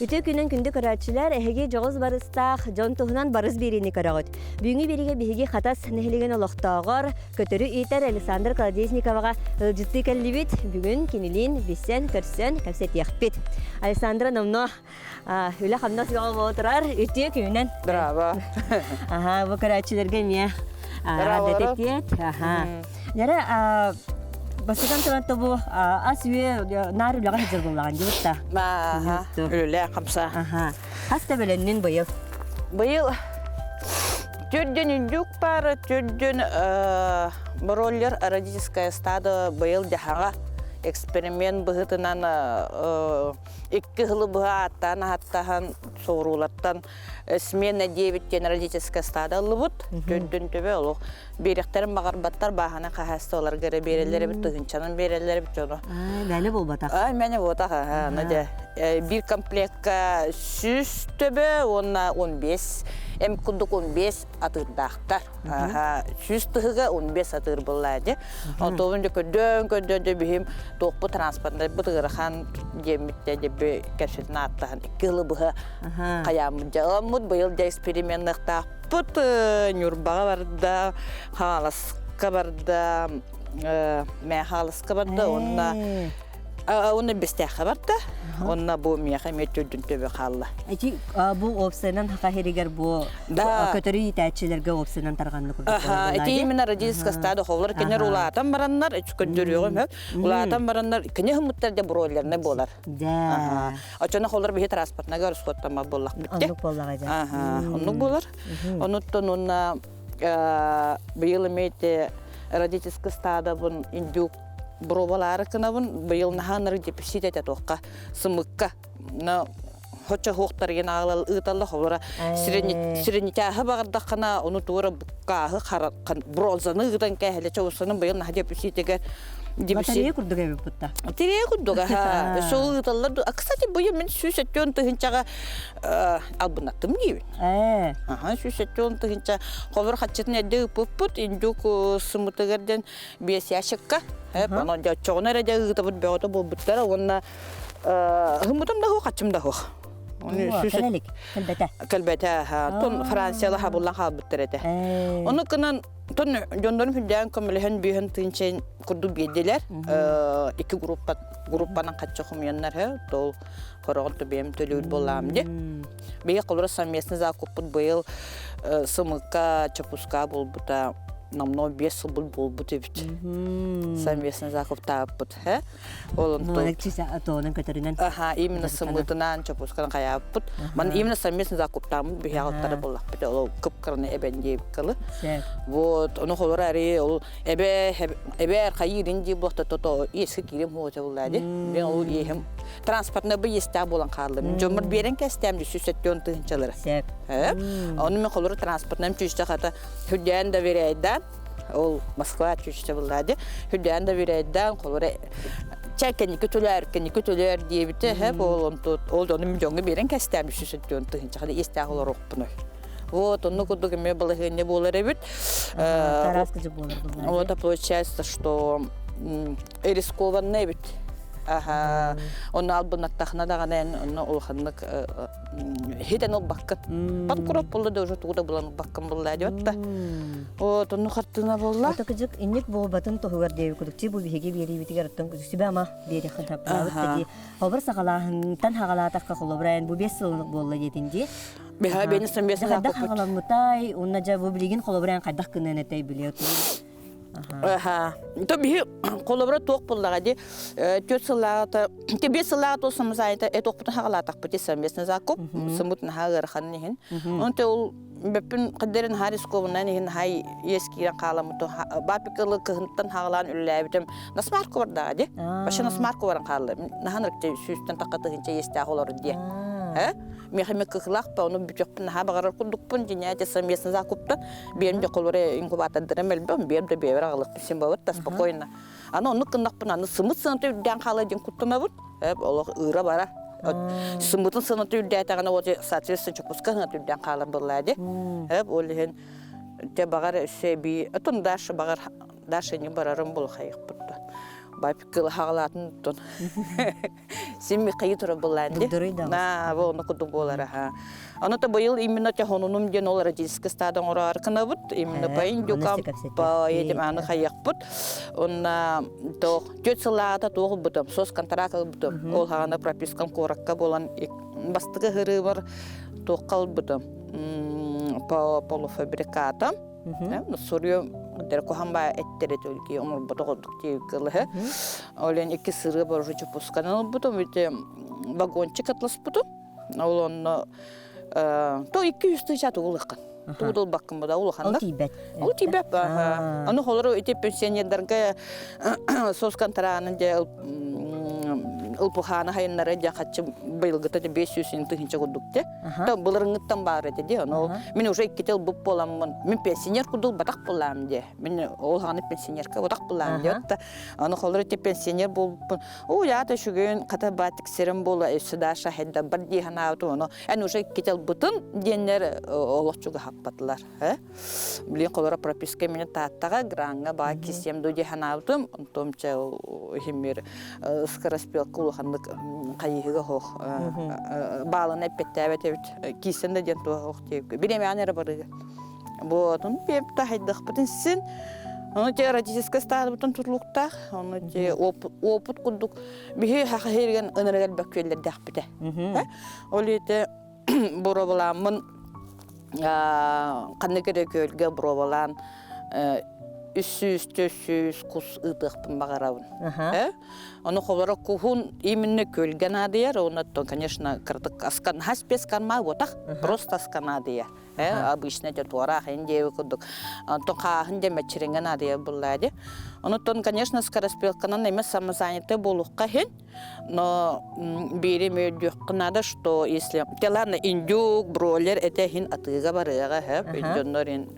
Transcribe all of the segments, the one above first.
Үтүө күнүн күндү көрөөччүлэр, эһиги дьоҕус барыстаах дьон туһунан барыс биэриини көрөҕүт. Бүгүҥҥү биэриигэ биһиги Хатас нэһилиэгин олохтооҕор көтөрү иитэр Александр Колодезниковаҕа ыалдьыттыы кэллибит. Бүгүн кинилиин билсэн, көрсөн кэпсэтиэхпит. Александра номнуо үлэ-хамнас бөҕө буола турар. Үтүө күнүнэн. Браво. Аха, бу көрөөччүлэргэ эмиэ детектиэт. Аха. Нэрэ бастатан туран тобу ас үө наар үлэҕэ сылдьар буоллаҕын дии та. Аха, үлэ хамса. Аха. Хас да бөлөннүн быйыл? Быйыл түрдүн үндүк пары, түрдүн бройлер родительское стадо быйыл дьаһаҕа эксперимент быһыытынан икки сылы быһа ааттаан аһаттаһан соҕуруулартан смена диэбит диэн родительское стадо ыллыбыт. Түрдүн төбө олох биэрэхтэрин баҕарбаттар бааһына хаһаайыстыбаларга эрэ биэрэллэр эбит тыһыынчанан биэрэллэр эбит дьону. Мээнэ буолбатах. Ай мээнэ буолбатах аны дьэ биир комплекка 100 төбө уонна 15 эм курдук 15 атыырдаахтар. 100 тыһыга 15 атыыр буолла дьэ. Онтон дьэ көрдөөн көрдөөн дьэ биһим туохпут транспортнайбыт ыарахан диэммит дьэ дьэ кэпсэтин ааттаһан икки сылы быһа хайааммыт дьэ ыламмыт быйыл дьэ эксперименныахтаах Пут Ньурбаҕа барда, Хаҥаласка барда, мээ Хаҥаласка барда уонна уонна Бэстээххэ барда. Уонна бу миэхэ эмиэ төрдүн төбө хаалла. Эти бу уопсайынан Хаха сиригэр бу көтөрү иитээччилэргэ уопсайынан тарҕанна курдук. Ити именно родительское стадо холлор кинер улаатан бараннар, көддөрүөҕүм хөп. Улаатан бараннар кини хымыттар де бройлерный болар. Да. Очоно холор биһи транспортнага расходтаммат буоллахпыт. Оннук буоллаҕа дьэ. Аха, оннук буолар. Онуттан уонна быйыл эмиэ родительскай стадабын индюк боруобалаары гынабын быйыл наһааннары дефицит этэ туохха сымыкка но хочо хуохтарыгын аҕалал ыыталла холора сиренитяһы баҕардаххына ону туора буккааһы бронзаны ыытан кээһэлэ чоусаны быйыл наһаа дефицитигэр Батарея курдук эбит бутта. Тириэ курдук аха. Сол ыыталлар. А кстати, быйыл мин 170 тыһынчаҕа албынаттым диибин. Ээ. Аха, 170 тыһынча. Холор хаччытын эрдэ ыыппыппыт, индюк сымытыгар ден биэс ящикка. Онон дьоччоҕуна эрэ дьэ ыытабыт бөҕөтө буолбуттара уонна хыммытым да хуох, хаччым да хуох. Кэлэлик, кэлбэтэ. Кэлбэтэ, тон Францияла хабыллан хаалбыттар этэ. Ону кынан тон дьоннорум хүндээн көмөлөһөн бүүһэн тыынчайын курдук биэрдилэр. Икки группа группанан хачча хомуйаннар һэ, тол хороҕон төбөйөм төлүүр буоллаам ди. Биһи холура совместный закуппут быйыл сымыкка чопуска буолбута номнуо биэс сылбыт буолбут эбит. Совместный закуптаабыппыт һэ. Ол онтон тоонун көтөрүнэн. Аха, именно сымытынан чопусканан хайааппыт. Ман именно совместно закуптааммыт биһиэҕиттара буоллахпыт. Ол кып-кыраны эбэн диэбиккалы. Вот, ону холора ари ол эбэ эбээр хайыырын дии буолта тото иэскэ киирим хуота булла ди. Мен ол иэһим транспортна бы иэстээх буолан хааллым. Дьоммор биэрэн кэстэм 170 тыһынчалары. Ону мен холору транспортнам чүүстэ хата хүлдээн да берейдан ол Москва чүүстэ булла ди. Хүлдээн да берейдан холору чэ кэнники төлөөр кэнники төлөөр диэбитэ хэп ол онту ол ону мен дьоҥҥо биэрэн кэстэм 170 тыһынча хата иэстээх олоруохпунуй. Вот, онно курдук эмиэ балаһыанньа буолар эбит. Вот, а получается, что рискованно эбит. Аха, онно албыннаттахына даҕаны эн онно улаханнык хитэн ылбаккын. Банкрот буолла да уже тугу да булан ылбаккын булла диэбит да. Вот, онно хартыына буолла. Ата кыдьык инник буолбатын туһугар диэби кудукчи бу биһиги биэриибитигэр оттон сүбэ ама биэриэххин таптаабыт дии. Холобур саҕалааһынтан хаҕалаатахха холобур эн бу биэс сыллык буолла диэтин дии. Биһа бенистен бес Хайдах хаҕаламмытай, уонна дьэ бу билигин холобур эн хайдах гынан этэй билиэ Аха. То биһи холобура туох буллаҕа ди түөрт сыллааҕыта те биэс сыллааҕы туох самозанята этохпутун хаҕалаатахпыт совместный закуп сымыт наһаа ыараханын иһин. Онон ол бөппүн кыддарын наһаа рискованнан иһин наһаа иэс киирэн хааламмыт бапикалы кыһынтан хаҕалаан үлэлээбитим на смарку бардаҕа ди. Вообще на смарку баран хаалла. Наһаа нырыкча сүүстэн тахха тыһынча иэстээх олору диэ. Миэхэ эмиэ кыһылаах ба, ону бүтүөхпүн наһаа баҕарар курдукпун, дьиҥэ совместно закуптан биэм да холоре инкубатордарым элбэм, биэм да биэбэр аҕалыахпын син бабыт да спокойно. Аны оннук гыннахпын аны сымыт сыаната үрдээн хаалар диэн куттанабын. Олох ыыра бара. Сымытын сыаната үрдээтэҕинэ вот соответственно чопуска сыаната үрдээн хаалар буоллаа дии. Ол иһин те баҕар өссө эбии отон Даша баҕар Даша не барарым булхайыхпыт бапиккыл хаҕалаатын тон син михайы тура буллаан ди на бу ону курдук буолара ха ону то быйыл именно те хонунум диэн ол родительский стадо оҥороар кынабыт именно по индюкам по этим аны хайыахпыт онна то түөрт сыллааҕыта туох ылбытым сос контракт ылбытым ол хаҕана пропискам куоракка буолан бастакы ыһырыыбар туохха ылбытым по полуфабрикатам Суруйу куһан баа эттере төлки оҥорбото курдук тиэбиккэ Олен икки сырыы борожу чупусканан ылбытым, ити вагончик атласпытым. Ол онно то 200 тысяча тугулыккын. Тугудулбаккын буда улаханнар. Ол тиийбэт. Ол тиийбэт. Аны холору ити пенсионердарга соцконтраанын дьэ ылпухааны хайыннары дьэ хаччы быйылгыта 500 тыһыынча курдук те. То былырыҥҥыттан баар этэ дии. Ону мин уже иккитэ ылбыт буоламмын, мин пенсионер курдук батах буолаам дии. Мин ол хааны пенсионерка батах буолаам дии. Аны холор ити пенсионер буолбуппун. Оо, яата үчүгүн, хата баатик сирим буола өссө да шахедда бар дии санаабытым. Ону эн уже иккитэ ылбытын диэннэр олох чугаһаппатылар. Билин холоро прописка мини Тааттаҕа граҥҥа баа кисиэм дуу дии санаабытым. Онтум чэ иһиммир скороспелка улаханнык хайыһыга хоох баалана эппэттээбэт эбит. Киирсэн да диэн туох ох диэбиккэ. Бириэмэҕин эрэ барыга. Буотун пиэп хайдахпытын син. Ону те родительскай стадыбытын тутулуктаах. Ону те опыт курдук биһи хахаһирген ынырыгар бөккүөллэрдээхпитэ. Ол ите боруобалааммын ханнык эрэ күөлгэ боруобалаан 300 400 кус ыытыахпын баҕарабын. Ону холоро куһун именно күөлгэ наадыйар, оннуттан, конечно, кыратык аскан хас бес карма буотах, просто аска наадыйар. Обычно это туораах ин диэби курдук. Онтон хааһын дьэ мэччириҥҥэ наадыйар буллаа дии. Онуттан, конечно, скороспелканан эмэ самозанятый буолуохха иһин, Но биири өйдүөххэ наада, что если те ладно индюк, бройлер этэ иһин атыыга барыаҕа сөп, дьоннор ин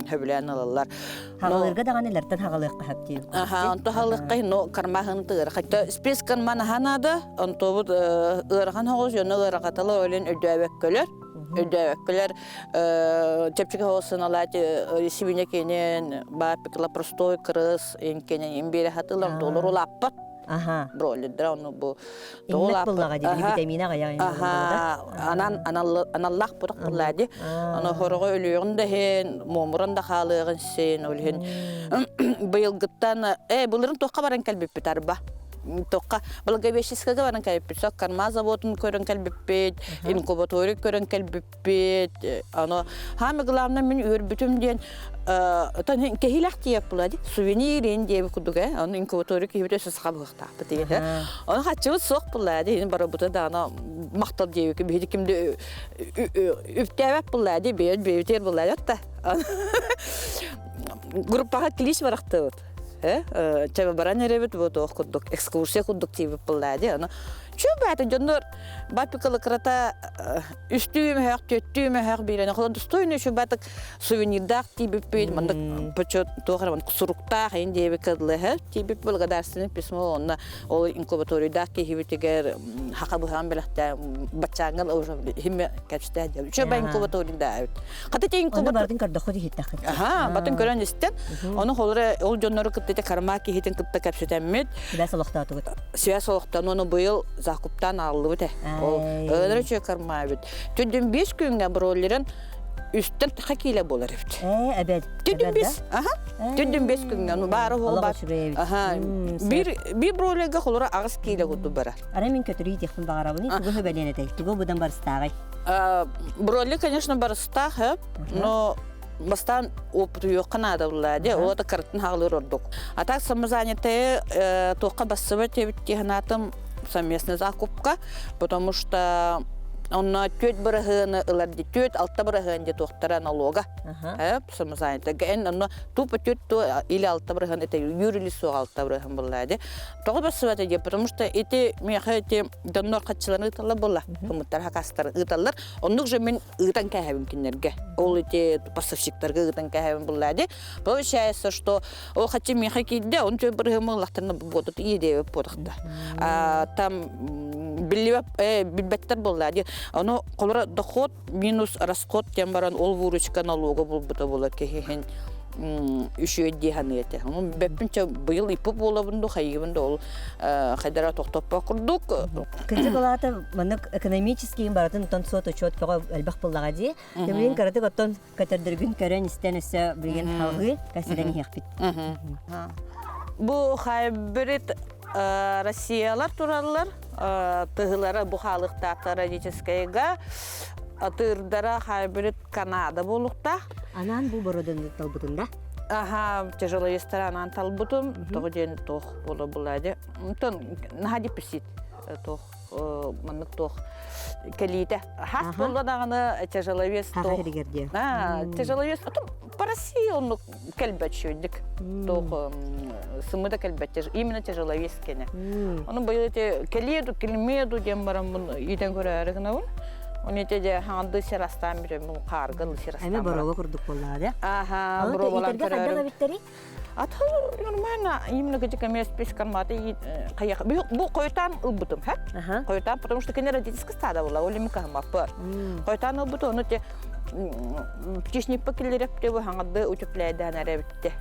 сөбүлээн ылаллар. Хаҕалыырга даҕаны илэртэн хаҕалыахха сөп диир. Аха, онто хаҕалыахха но кармаһын тыгыр. Хотя спец карман аха наада, онтобут ыарахан хоҕус, дьоно ыарахатала өлөн өйдөөбөккөлөр. Өйдөөбөккөлөр чэпчэки хоҕус сыналаат сибине кенен бааппикла простой кырыс инкенен имбире хатылар доллар улааппат. Аха. Бройлердер ону бу Иҥмэт буоллаҕа дии, били витамина аҕыйах Аха, анан аналлаах бутах буоллаа дии. Аны хороҕо өлүөҕүн да иһин, муомуран да хаалыаҕын син, ол иһин быйылгыттан былырын туохха баран кэлбиппит арба. Туохха Благовещескага баран кэлбиппит, сок карма заводун көрөн кэлбиппит, инкубаторик көрөн кэлбиппит. Аны хаамы главное мин үөрбүтүм диэн кэһиилэх тиийэп була ди сувенирин диэби курдук э ону инкубатория киһибит өссө саха быһыахтаахпыт диэн ону хаччыбыт суох була ди барыбыта даана махтал диэбикки биһиги ким да үптээбэт була ди бэйэт бэйэтигэр була да группаҕа клич барахтыбыт э баран эрэбит бу туох курдук экскурсия курдук тиийбит буолла ди ону чүү дьоннор бапикалыкрата үстүү мөһөх, түөттүү мөһөх биирэн холон достойный шубатык сувенирдаах тиийбиппит, мандык почет туох эрэ суруктаах ин диэбит кыдлыһы тиийбит благодарственный письмо онно ол инкубаторийдаах киһибитигэр хака быһаан бэлэхтээ баччааҥҥа уже химме кэпсэтээ диэбит. Үчүгэй инкубаторийда эбит. Хата те инкубатор бардын көрдөххө иһиттэххит. Аха, батын көрөн истэн. Ону холоро ол дьоннору кытта те карма киһитин кытта кэпсэтэммит. Сибээс олохтоотугут. Связь олохтон ону быйыл закуптаан ааллыбыт э. Ол өлөр үчүгэй карма эбит. Түндүн 5 күҥҥэ бройлерин үстэн таха киилэ буолар эбит. Ээ, эбэт. Түндүн 5. Аха. Түндүн 5 күҥҥэ ну баары ол бар. Аха. Бир бир бройлерга холоро 8 киилэ курдук барар. Ара мин көтөрүү диэхпин баҕарабын. Тугу хөбөлүөн этэй? Тугу будан барыстааҕай? Бройлер, конечно, барыстаах, но бастаан опытуйуохха наада булла дии ол кыратын хаалыр ордук а так самозанятые туохха бассыбат эбит дии санаатым совместный закупка потому что Онно түөрт быраһыаны ылар ди, 4-6 быраһыан ди туохтара налога. Самозанятыга эн онно тупо түөрт ту или алта быраһыан это юрили суох алта быраһыан булла ди. Тоҕо барсыбата ди, потому что ити миэхэ ити доннор хаччыларын ыыталлар буолла. Хымыттар хакастар ыыталлар. Оннук же мин ыытан кээһэбин кинилэргэ. Ол ити поставщиктарга ыытан кээһэбин булла ди. Получается, что ол хаччы миэхэ киирдэ, он түөрт бырыһымы ыллахтарына буотут иэдиэбэт буотахта. Там билбэттэр буолла ди. Ону холоро доход минус расход диэн баран ол выручка налога булбута буолар киһиһин үчүгэй дии саныы этэ. Ону бэппин быйыл иппи буолабын ду хайыыбын да ол хайдара тохтоппо курдук. Кырдьык улаата маннык экономический барытын тон суот учет көҕө элбэх буллаҕа дии. Тэмилин кыратык оттон көтөрдөргүн көрөн истэн өссө билигин халҕыы кэсирэн иһиэхпит. Бу хайбрид Россиялар тураллар, тыһылара бу хаалыктаахтар родительскайга, атыырдара хайбрид Канада буолуктаах. Анаан бу бородун талбытын да? Аха, тяжеловестар анаан талбытым, тоҕо диэн туох буола була Онтон наһаа депрессит туох маннык туох кэлиитэ. Хас буолла даҕаны тяжеловес туох. Тяжеловес по России оннук кэлбэт үчүгэйдик. Туох сымыта кэлбэт именно тяжеловес кэнэ. Ону быйыл ити кэлиэ ду килимиэ ду диэн бараммын иитэн көрөөрү гынабын. Оны ити дьэ хаҥардыы сир астаан бүтэммин хаарга сир астаан Эми боруоба курдук буоллаҕа дэ. Аха, боруобалаан көрөөрү. Хайдах эбиттэрий? Ата нормально, именно где ко спесь карматы каяк. Бу койтан ылбытым, ха? Койтан, потому что кene родительская стада была, оли мыкахмаппы. Койтан ылбыт, оны те птичникпа киллерепте бу хаңарды утепляйдан әребитте.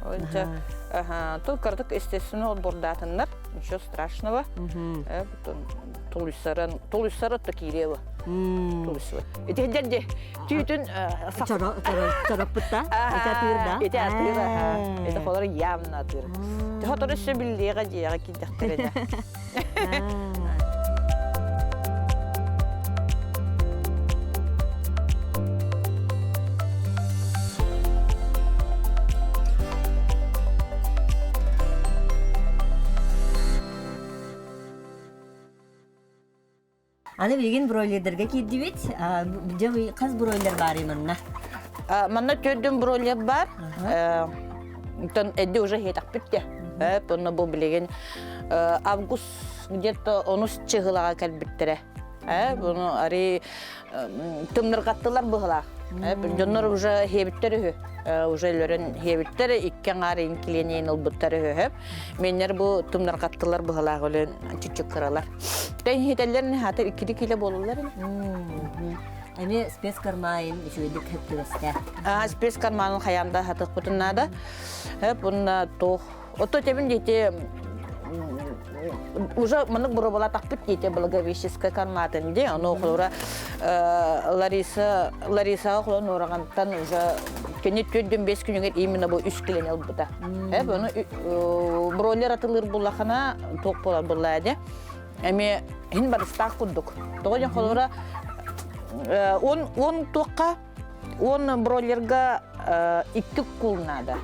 Онча, ага, то кардык естественно отбордатыннар, ничего страшного. Тулуйсаран, тулуйсара то киирева. Тулуйсара. Ити дерде түүтүн Чороппутта? Ити атыыр да? Ити атыыр, ити холор явно атыыр. Хотору өссө биллиэҕэ дьиэҕэ киирдэхтэринэ. Аны билигин бройлердерге киирдибит. Дьэ хас бройлер баарый манна? Манна төрдүн бройлер бар. Онтон эдди уже хетахпит те. Онно бу билигин август где-то онус чыгылаға кэлбиттере. Буну ари тымныргаттылар быһылаах. Дьоннор уже хебиттер үһү. Уже өлөрөн хебиттер икки аҥаар инкилиэнин ылбыттар үһү. Меннер бу тымныргаттылар быһылаах өлөн чүчүк кыралар. Тэн хитэллэр хатыр иккили киле болулар. Эми спецкармайын үчүгэйдик хөптүбэстэ. А спецкарманын хаянда хатык надо. Бунна туох Ото тебин дети уже мынык буробала тахпыт дети Благовещеская карматын де, ону холура Лариса Ларисаға холон урагантан уже кини түддүн бес күнүгер именно бу үс килен ылбыта. Э буну бройлер атылыр буллахана туох болар булла де. Эми хин барыстаах курдук. Тоҕо холура он он туохха Он бройлерга икки кул надо.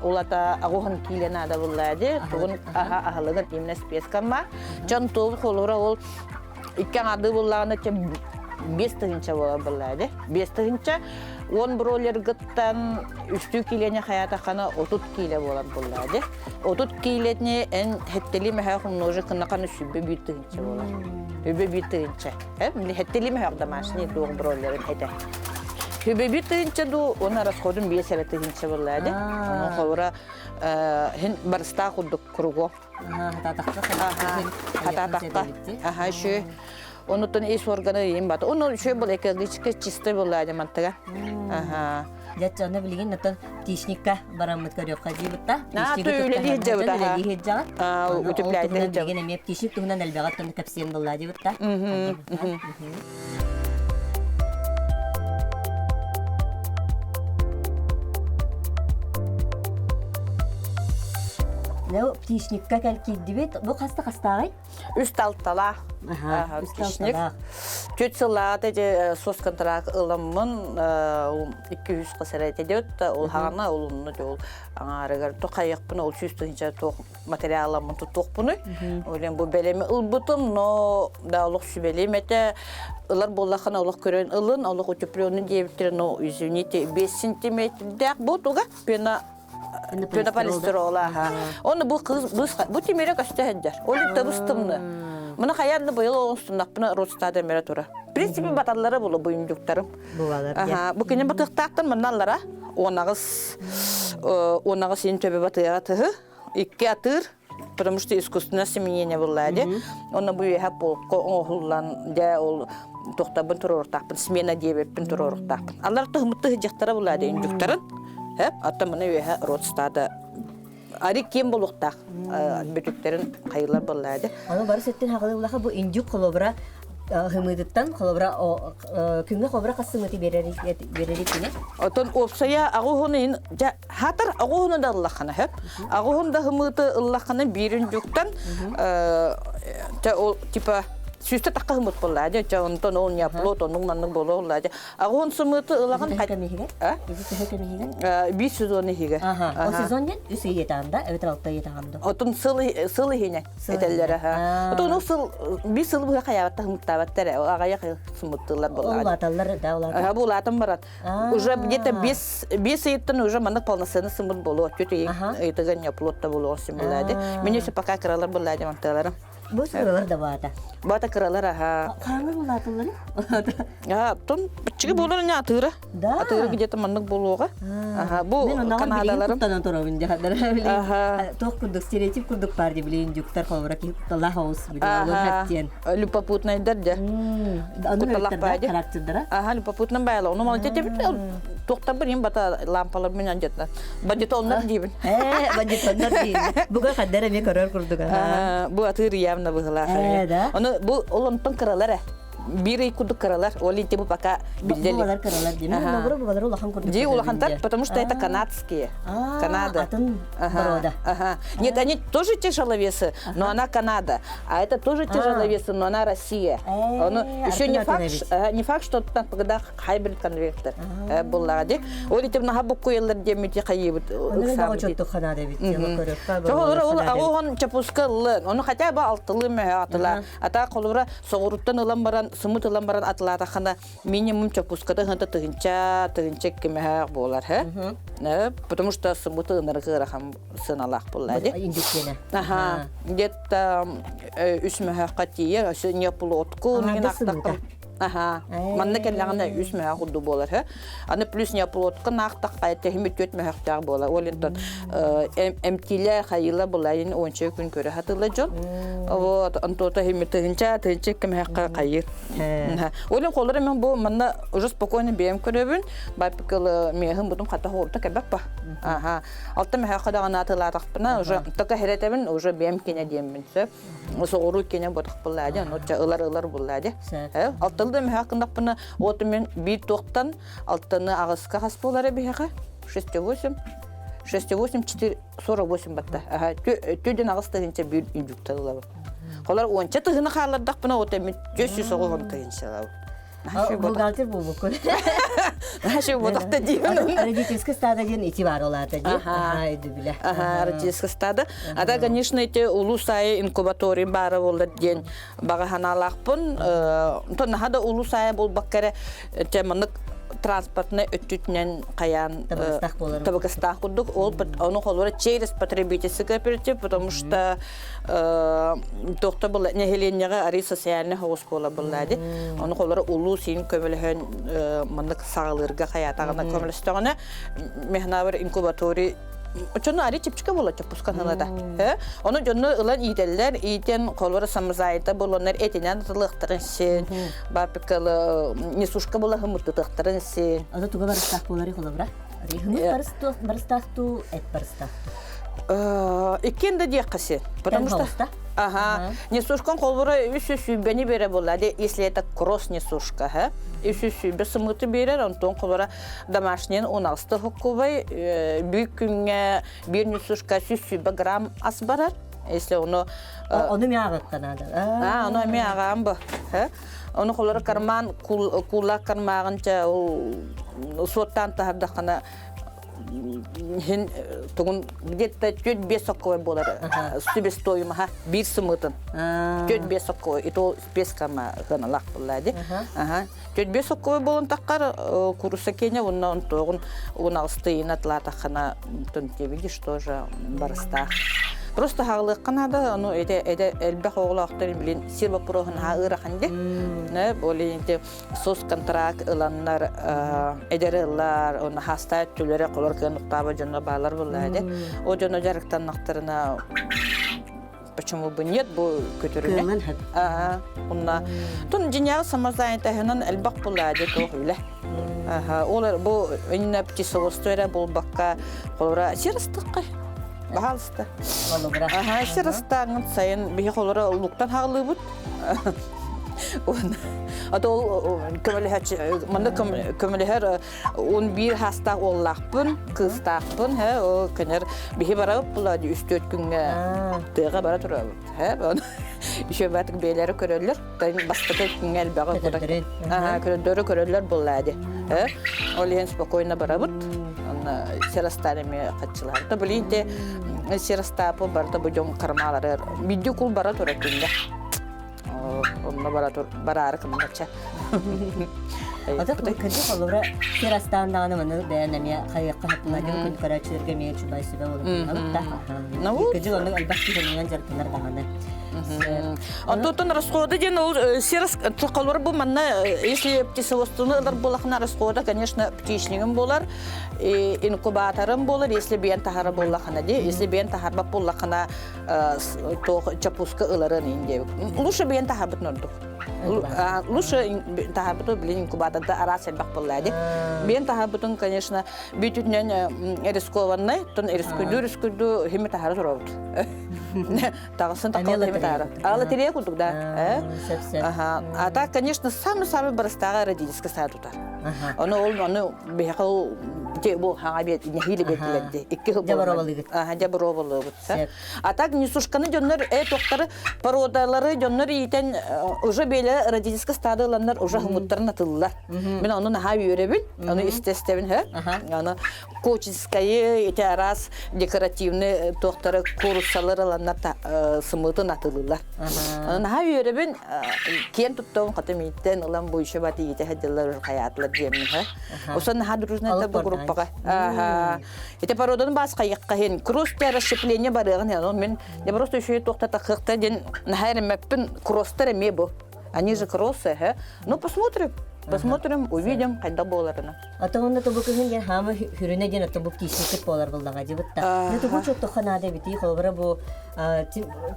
Улата агухан киле надо буллади. Тугун аха ахалыгын именно спецкамма. Чон тул холура ол икки ады буллаганы чем 5 тыһынча була буллади. 5 тыһынча он бройлергыттан үстүү килене хаятахана 30 киле болар буллади. 30 килетни эн хеттели меха хумножи кынаканы сүббе 1 тыһынча болар. Үбе 1 тыһынча. Хеттели меха домашний туох бройлерин эте. Хүбе 1 тыһынча ду, оны расходун 5 эрэ тыһынча буллаады. Оны холура хин барыста курдук круго. Хататакка. Аха, шү. Онутун ис органы им бат. Оны шү был экологически чистый буллаады мантыга. Аха. Дьэ, оны билигин оттон птичникка бараммыт көрүөххэ дьиибытта. Аа, үлэлии дьабыт, аха. Үлэлии дьаҕыт. Аа, утепляйты дьабыт. Билигин эмиэ птичник туһунан элбэҕи оттон кэпсиэн буллаа дьиибытта. Лео птичникка кэл киирдибит. Бу хаста хастааҕый? Үс талталаах. Аха, үс птичник. талталаах. Түөрт сыллааҕыта дьэ соцконтракт ыламмын 200 хас эрэ этэ диэбит ол хаҕана ол онно дьэ ол аҥаарыгар тухайыахпын ол 100 тыһыынча туох материаламмын туттуохпунуй. Ол бу бэлэми ылбытым, но да олох сүбэлиэм этэ. Ылар буоллаххына олох көрөн ылын, олох утепленный диэбиттэрэ, но извините, 5 сантиметрдээх бу туга пена пенополистирола аха. Оны бу кыз бу тимире көстө сылдьар. Ол табыстымны. Мына хайаан да быйыл оҥостуннахпына Росстада мере тура. В принципе баталлара булу буйундуктарым. Булалар. Аха, бу күнү батыктаахтан мынналлара 18 18 ин төбө батыга тыһы икки атыыр потому что искусственное осеменение булла ди. Онно бу үөһэ полка оҥоһуллан дьэ ол тохтабын туруорутаахпын смена диэбиппин туруорутаахпын. Алар тыһымытты сыдьахтара булла ди үндүктарын. Хэп, аттан мына үөһэ родстада ари кем болуктаах бүтүктэрин хайылар болла ди. Аны бары сөттен хагылы улаха бу индюк холобура хымыытыттан холобура күҥҥэ холобура хас сымыты берери кини. Отон уопсайа аҕуһун иһин дьэ хатар аҕуһуну да ыллаххына хөп. Аҕуһун да хымыыты ыллаххына биирин дьуктан те ол типа сүүстэ тахха хымыт буолла дьэ чэ онтон ол не плот оннук маннык буолуо дьэ аҕуһун сымыыты ылаҕын Төһө кэмиһигэр? Биир сезон иһигэр. Ол сезон диэн үс ый етаанда, эбэтэр алта ый етаанда. Отун сыл сыл иһинэ этэллэрэ. Отун ол сыл биир сыл быһа хайаабатта хымыттаабаттар аҕайах сымыттыылар буолла. Улааталлар да улааталлар. Бу улаатан барат. Уже где-то 5 ыйыттан уже маннык полноценный сымыт болуо. Түт ыйытыган не плотта болуо симулады. Мен еще пока кыралар булладым анталарым. Бу кыралар да баата. Баата кыралар аха. Хааңы улаатыллары? А, тон быччыгы болар не атыыра. Да. Атыыра где-то маннык болуоға. Аха, бу Канадаларым. Мен турамын жахадар. Туох курдук стереотип курдук бар деп билейин дюктар холбура ки кутталаах оус билен. Любопытныйдар де. Кутталаах баайды. Характердара. Аха, любопытный байла. Оны мал тете тоқтар бір бата лампалар мен жетна. Бандитоннар дейбин. Э, бандитоннар дейбин. Буга хаддара ме көрөр курдук. Бу атыр явно быһылаах. Да. Оны бу ол онтон кыралар бир ый курдук кыралар. Ол инти бу пока билдели. Булалар кыралар дейм. Нобура булалар улахан курдук. Ди улахантар, потому что это канадские. Канада. Атын порода. Ага. Нет, они тоже тяжеловесы, но она Канада. А это тоже тяжеловесы, но она Россия. Еще не факт, не факт, что там когда хайбрид конвектор буллаҕа ди. Ол итим наха буккуйаллар диэммити хайыбыт. Ол ол агохон чапуска ыллын. Оны хотя бы алтылы мөһө атыла. Ата холура соҕуруттан ылан баран, сымыт ылан баран атылаатахана минимум чапуската ханта тыһынча, тыһынча кимэһэ буолар, хэ? Потому что сымыты ыныргы ырахан сыналаах булла ди. Индиккене. Аха. Где-то үс мөһө тиийэр, не плотку, не Аха. Манна кэллэҕинэ үс мөһө курдук буолар, хэ? Аны плюс не плотка наахтах тэһими түөт мөһөхтөөх буолар. Ол интон эмтиле хайыла булайын онча күн көрө хатыла дьон. Вот, онтуота хими тыһынча, тыһынча кэмэхэ хайыр. Олин холлар мен бу манна уже спокойно биэм көрөбүн. Байпыкылы миэхин бутум хата хоорта кэбэппа. Аха. Алта мөһө хадаҕана атылаатахпына уже только херетебин уже биэм кине диэммин сөп. Соҕуруу кине ботах буллаадя, ноча ылар ылар буллаадя. Алтылы мөһө кындахпына от мен бир тоқтан алтыны ағыска хас болары биһэхэ 6,8 6,8 4 48 батта. Аха, төден ағыс тыһынча бир индюкталылабы. Холар онча тыһыны хаалардахпына от мен 400 тыһынчалабы. Бухгалтер болбуккун. Наша ботахта деймін. Родительский стадо диэн ити бар олаата ди. Аха, биле. Ага, родительский стадо. А да, конечно, эти улус айы инкубаторий бары болар ден бага ханалаахпын. То нахада улус айы болбак те манык транспортный өттүтүнен каян Табыгастаах болар. Табыгастаах курдук. Ол ону холура через потребительский кооператив, потому что тохта был нехеленнеге ари социальный хоғус бола буллади. Ону холура улуу син көмөлөһөн маннык саалырга хаятагына көмөлөстөгөнө мехнабыр инкубаторий Чону ари чипчика була чопускан да. Оны жону ылан иителлер, иитен колора самозайта болонар этинен тылыктарын сен, бапикалы несушка була хымыртытыктарын сен. Ада туга барыстаах болары холобра. Хымыт барыстаахту, эт барыстаахту. Иккен да диэккаси. Потому что Ага. Несушкан холбура үсү сүйбени бере була. Если это кросс несушка, ха? Үсү сүйбе сымыты берер, онтон холбура домашний 16 хоккубай, бүй күнгө бир несушка сүз сүйбе грамм ас барар. Если ону Ону ми ааҕыахха наада. А, ону эми ааҕаам бу. Ону холоро карман куулаах кармааҕынча ол суоттаан таһардаххына хин тугун где-то 4-5 сокковой буолар себестоимоһа биир сымыытын 4-5 сокковой и то без карма ыаналаах буолла ди 4-5 сокковой буолан таххар куруса кене уонна онтуоҕун уон аҕыстыйын атлаатаххына ты видишь тоже барыстаах просто хаалыахха наада ону эдэ эдэ элбэх оҕолоохтор билин сир вопроһун аһа ыарахан ди более соцконтракт ыланнар эдэр ыллар оны хаста өттүлэрэ колор кыан уктаба дьоно баалар булла ди о дьоно дьарыктаннахтарына почему бы нет бу көтөрүнэ ага онна тун дьиняҕа самозанятоһынан элбэх булла ди туох үлэ ол бу инна птицеводство эрэ булбакка холора сир ыстыккай баһаалыста ага сир ыстааҥын сайын биһи холоро луктан хаалыыбыт Ата ол көмөлөһөччү манна көмөлөһөр 11 хастаах уоллаахпын, кыыстаахпын, хэ ол көнөр биһи барабыт була үс-төрт күҥҥэ тыаҕа бара турабыт, хэ еще баатык бэйэлэрэ көрөллөр, бастакы күҥҥэ элбэҕи көрөллөрү көрөллөр буоллаа ди. Ол иһин спокойно барабыт. Онно сир астаан эмиэ хаччылаһар. То блин те сир астаапы барыта бу дьон кармаалары бидди кул бара турар күнде. Онно бара тур бараары кымнача. Ата кырдьык холобура сир астаан даҕаны маны бэйэн эмиэ хайыахха хатына дьон күн көрөөччүлэргэ эмиэ чубай сүбэ болуп да. Кырдьык оннук элбэх киһи дьарыктанар даҕаны. Онтон расходы диэн ол сир холобура бу манна если птицеводствоны ылар буолахына расхода конечно птичнигым болар инкубаторым болар если биэн тахара буоллахына ди если биэн тахарбат буоллахына туох чапуска ыларын ин диэбит лучше биэн тахарбыт ордук лучше тахарбыт блин инкубаторда араас элбэх буолла ди биэн тахарбытын конечно бүтүнэн рискованный тон рискуйду рискуйду хими тахара туробут Таҕысын такал тары. Ала тирия курдук да. Ага. А так, конечно, самый-самый барыстааҕы родительский сад тутар. Ону ол ону биһиэхэ ол бу хаҥа биэт нэһиилэ биэрдилэр Икки хыл Дьабаровалыгыт. Ага, дьабаровалыгыт. А так несушканы дьоннор э тоқтары породалары дьоннор иитэн уже бээлэ родительский стада ыланнар уже хымыттарын атыллар. Мен ону наһаа үөрэбин, ону истестебин, хэ. Аны Кочинскайы ити араас декоративный туохтары кууруссалар ыланнар сымыытын атылыылар. Наһаа үөрэбин киэн туттабын хата мииттэн ылан бу еще бат иитэ сылдьаллар хайаатылар диэммин ха. Осон наһаа дружная бу группаҕа. Ити породаны бас хайыкка хин кросс расщепление барыаҕын хин мен я просто еще туохта тахыахта диэн наһаа эрэммэппин кросстар эмиэ бу. Они же кроссы, ха. Ну посмотрим, посмотрим, увидим, хайда буоларына. Ата онно тобу кыһын диэн хаама хүрүнэ диэн ото бу киисиккит буолар буллаҕа дьыбытта. Не тугу чоттохха наада эбитий холобура бу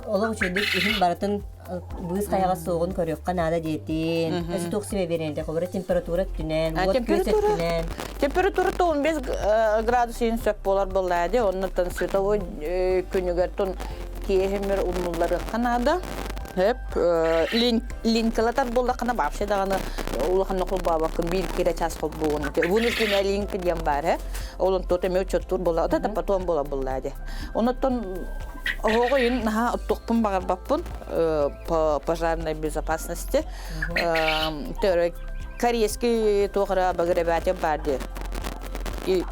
олох үчүгдүк иһин барытын быыс хайаҕа суоҕун көрүөххэ наада диэтин. Өссө туох сүбэ биэрэн холобура температура өттүнэн, уот күөс өттүнэн. Температура 15 градус иһин сөп буолар буоллаа ди. Оннуттан световой күнүгэр тун киэһимир умнулларыахха наада. Хөп линкалатар буоллаххына вообще даҕаны улахан холбообоккун биир кире час холбуугун вынужденная линка диэн баар э ол онтуот эмиэ учуоттуур буолла это потом буола булла ди онуттан оһоҕо ин наһаа оттуохпун баҕарбаппын по пожарной безопасности төрө корейский туох эрэ обогреватель баар ди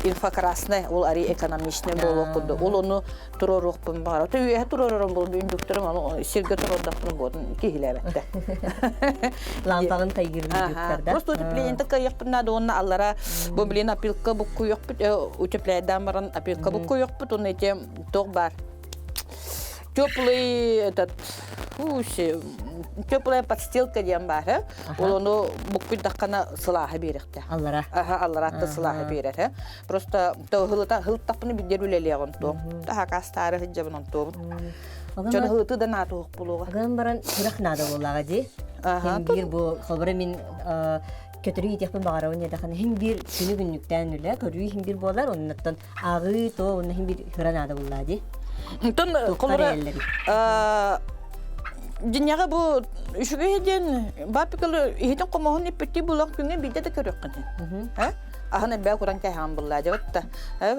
инфракрасный ол ари экономичный буолуох курдук ол ону туруоруохпун баҕара. То үөһэ туруорарым буолбу үндүктэрим аны сиргэ туруордахпына буотун киһилээбэттэ. Лампаҕын тайгыр үндүктэр да? Просто утеплениеты кыайыахпын наада уонна аллара бу блин опилка буккуйуохпут утепляйдаан баран опилка буккуйуохпут уонна ити туох баар теплый этот теплая подстилка диэн баар ол ону буккуйдаххына сылааһы биэрэхтэ аллара аха аллараатта сылааһы биэрэр Просто хылыта хылыттахпына бидер үлэлиэҕин туом. Таһакаастаары сылдьабын онтуобун. Дьон хылыты да наатуох буолуоҕа. Гынан баран сүрэх наада буоллаҕа дии. Хин биир бу холобура мин көтөрүү иитиэхпин баҕарабын диэтэххинэ хин биир күнү күннүктээн үлэ көрүү хин биир буолар оннуттан ааҕыы то онно хин биир хыра наада буоллаа дии. Онтон холобура дьиҥэҕэ бу үчүгэй диэн бапикалы иһитин хомоһун иппиттии булан күҥҥэ биирдэ да көрүөххүн. Аһын элбэх куран кэһэҕин буллаа дьабытта.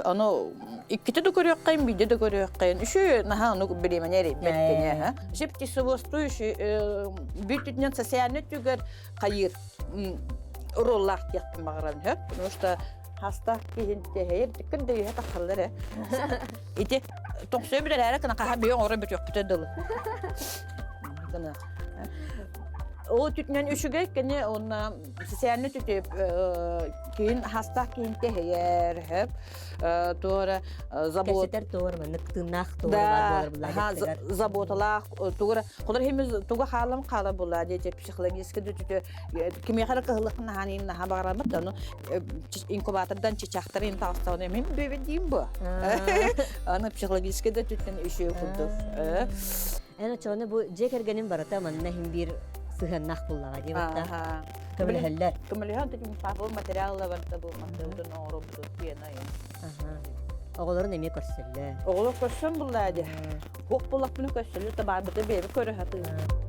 Ону икките да көрүөххайын, биирдэ да көрүөххайын. Үшү наһаа ону бириэмэни эрийбэт кини. Шип птицеводство үшү бүтүнэн социальный түгэр хайыр роллаах диэхпин баҕарабын хөп. Потому что хаста киһин тэһэйэр тиккин да үһэ тахаллар э. Ити тоқсой билэрээрэ кына хаха биһи оҥоро бүтүөхпүтэ дылы. Гына. Ол түтүнэн үчүгэй кини уонна социальный түтүп киин хастаах киин тэһэйэр хөп туора забот Кэпсэтэр туор маннык тыыннаах туора баар буолар булаа заботалаах тугура холор химиз туга хаалам хаала була диэти психологически түтү кимиэхэ эрэ кыһылык наһаанин наһаа баҕарабыт ону инкубатордан чычахтарын таҕыстаҕына мин бэбин диим бу аны психологически да түттэн үчүгэй курдук Эн оччоҕуна бу дьиэ кэргэнин барыта манна иһин биир сыһыаннаах буллаҕа дии батта. Көмөлөһөллөр. Көмөлөһөн тутум папа материал барыта бу мантыбытын оҥоробутун пена. Оҕолорун эмиэ көрсөллөр. Оҕолор көрсөн буллаа дии. Хуох буллахпына көрсөллөр табаарбыты бэйэбит көрө сатыыр.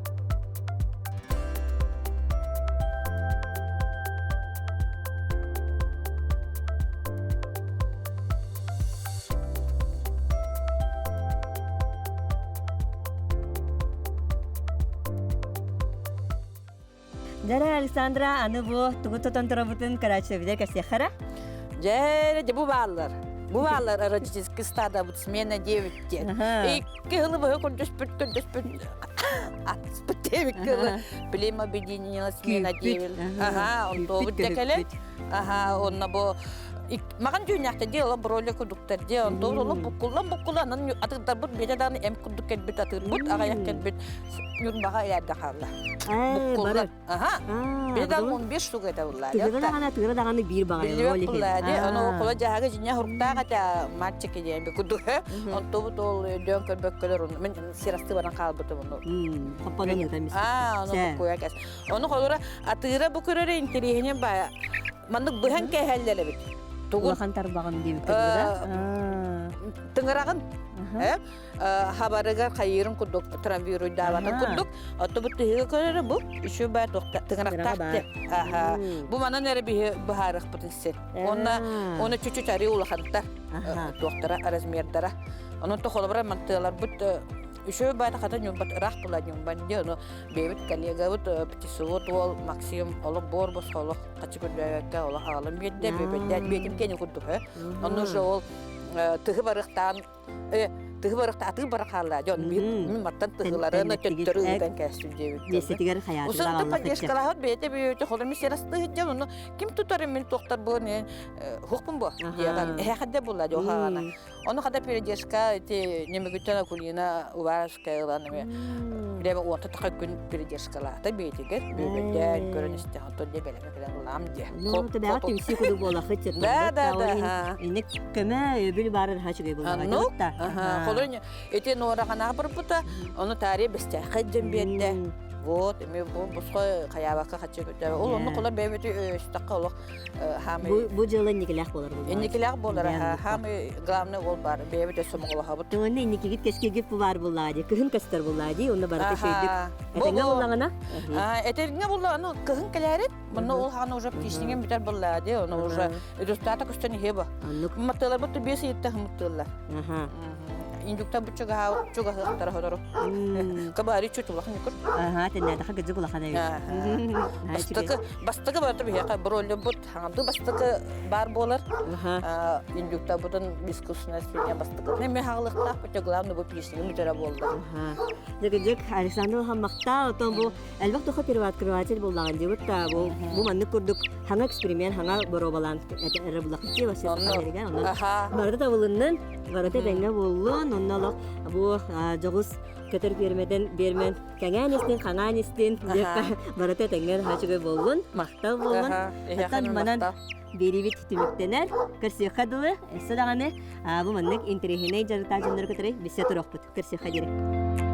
Дара Александра, аны бу тугу тотон турабытын көрөөччүлэрбитигэр кэпсиэххэ Дьэ, дьэ бу бааллар. Бу бааллар эротический стадо бут смена 9 диэн. Икки хылы быһы көрдөспүт, көрдөспүт, атыспыт диэбит кылы. Племя объединила смена 9. Ага, онто бу декеле. Аха, онно бу Маҕан дьүүннээхтэр дии олох бройлер курдуктар дии онтон олох буккуллан буккуллан анан атыырдарбыт биэтэ даҕаны эм курдук кэлбит атыырбыт аҕыйах кэлбит Ньурбаҕа ыйаарга хаалла. Буккуллан. Аха. Биэтэ даҕаны 15 штук этэ буллаа. Тыыра даҕаны тыыра даҕаны биир баҕайы. Биллибэт буллаа дии. Ону кола дьаһага дьиҥэ хуруктаах этэ мальчики диэн би курдук. Онтубут ол өйдөөн көрбөккөлөр мин сирасты баран хаалбытым ону. Хоппонон ыытан Аа, ону буккуйа кэс. Ону холура атыыра бу көрөрө интэриэһинэн баа Маннык быһан кээһэллэр эбит. Тугун? Улахан тарбаҕын диэбиккэ да? Тыҥыраҕын хабарыгар хайыырын курдук травмируйдаабатын курдук. Отто бу тыһыга көрөрө бу үчү баа тыҥырахтаах Аха. Бу манан эрэ биһи быһаарыахпытын син. Онна оны чүчү чари улахантар туохтара размердара. Онон тохолобура мантыаларбыт үчү баа хата ньурбат ыраах була ньурбан ди ону бэйэбит коллегабыт птицевод уол Максим олох бор босхо олох хачы көрдөөбөккө олох аҕалым биэрдэ бүөбэйдээн биэтим киэни курдук э онно уже ол тыһы барыхтаан э тыһы барыхта атыы бара хаалла дьон мин маттан тыһыларын төттөрү ыытан кээстим диэбит миэстэтигэр хайаатылар Усунта поддержкалаһыт бэйэтэ бүйөтө холом сирастыһыт дьон ону ким тутар мин туохтар бу не хухпун бу диэҕэн эһэхадде була дьоһаана Ону хата передержка ити Нөмүгүттэн Акулина Уваровская ылан эми билэбэ уонта таха күн передержкалаата биэтигэр бүөбэйдээн көрөн истэҕин оттон дьэ бэлэмэ кэлэн ылаам диэ. Ну, табаҕа түмсүү курдук буолахыт Да, да, да. Инник көмө өбүл баарар ха үчүгэй буолаҕа. Ну, холор ити нуораханаах барбыта, ону таарыйа бэстээххэ дьэн биэрдэ. Вот, эми бу бусхой хаябакка хачы көтө. Ол онну холор бэйбити өстөккө олох Бу бу дьыала инникилээх буолар буоллаҕа. Инникилээх буолар хаамый главный ол бар бэйэбит өссө моҕолоһобут. Уонна инникигит кэскилгит бу баар буоллаҕа дии. Кыһын көстөр буоллаҕа дии. Онно барыта үчүгэйдик этэҥҥэ буллаҕына. Этэҥҥэ буллаҕына кыһын кэлээрит. Мунна ол хаана уже птичнигин бүтэр буоллаҕа дии. Ону уже результата көстөн иһиэ бу. Маттыаларбыт биэс ыйытта хымыттыыллар. Индюктар бу чугаһыахтара хотору. Кабари чуть улахан юкур. Аха, тэннээтэхэ кыдьык улахан эбит. Бастакы бастакы барыта биһиэхэ броллербут хаҥамды бастакы баар буолар. Индюктарбытын искусственная свинья бастакы. Мен хаҕылыктаах бутэ главное бу песня бүтэрэ буолла. Дьык Александр Хаммахта отон бу элбэх тоха первооткрыватель буоллаҕын диэбит да бу бу маннык курдук хаҥа эксперимент хаҥа боруобалаан эрэ буллахпыт дии вообще сахаларыгар онон барыта табылыннын барыта тэҥҥэ буоллун онно олох бу дьоҕус көтөр пиэрмэтэн биэрмэн кэҥээн истин хаҥаан истин диэххэ барыта тэҥҥэ наһаа үчүгэй буоллун махтал буоллун оттон манан биэриибит түмүктэнэр көрсүөххэ дылы өссө даҕаны бу маннык интэриэһинэй дьарыктаах дьоннору кытары билсэ туруохпут көрсүөххэ диэри.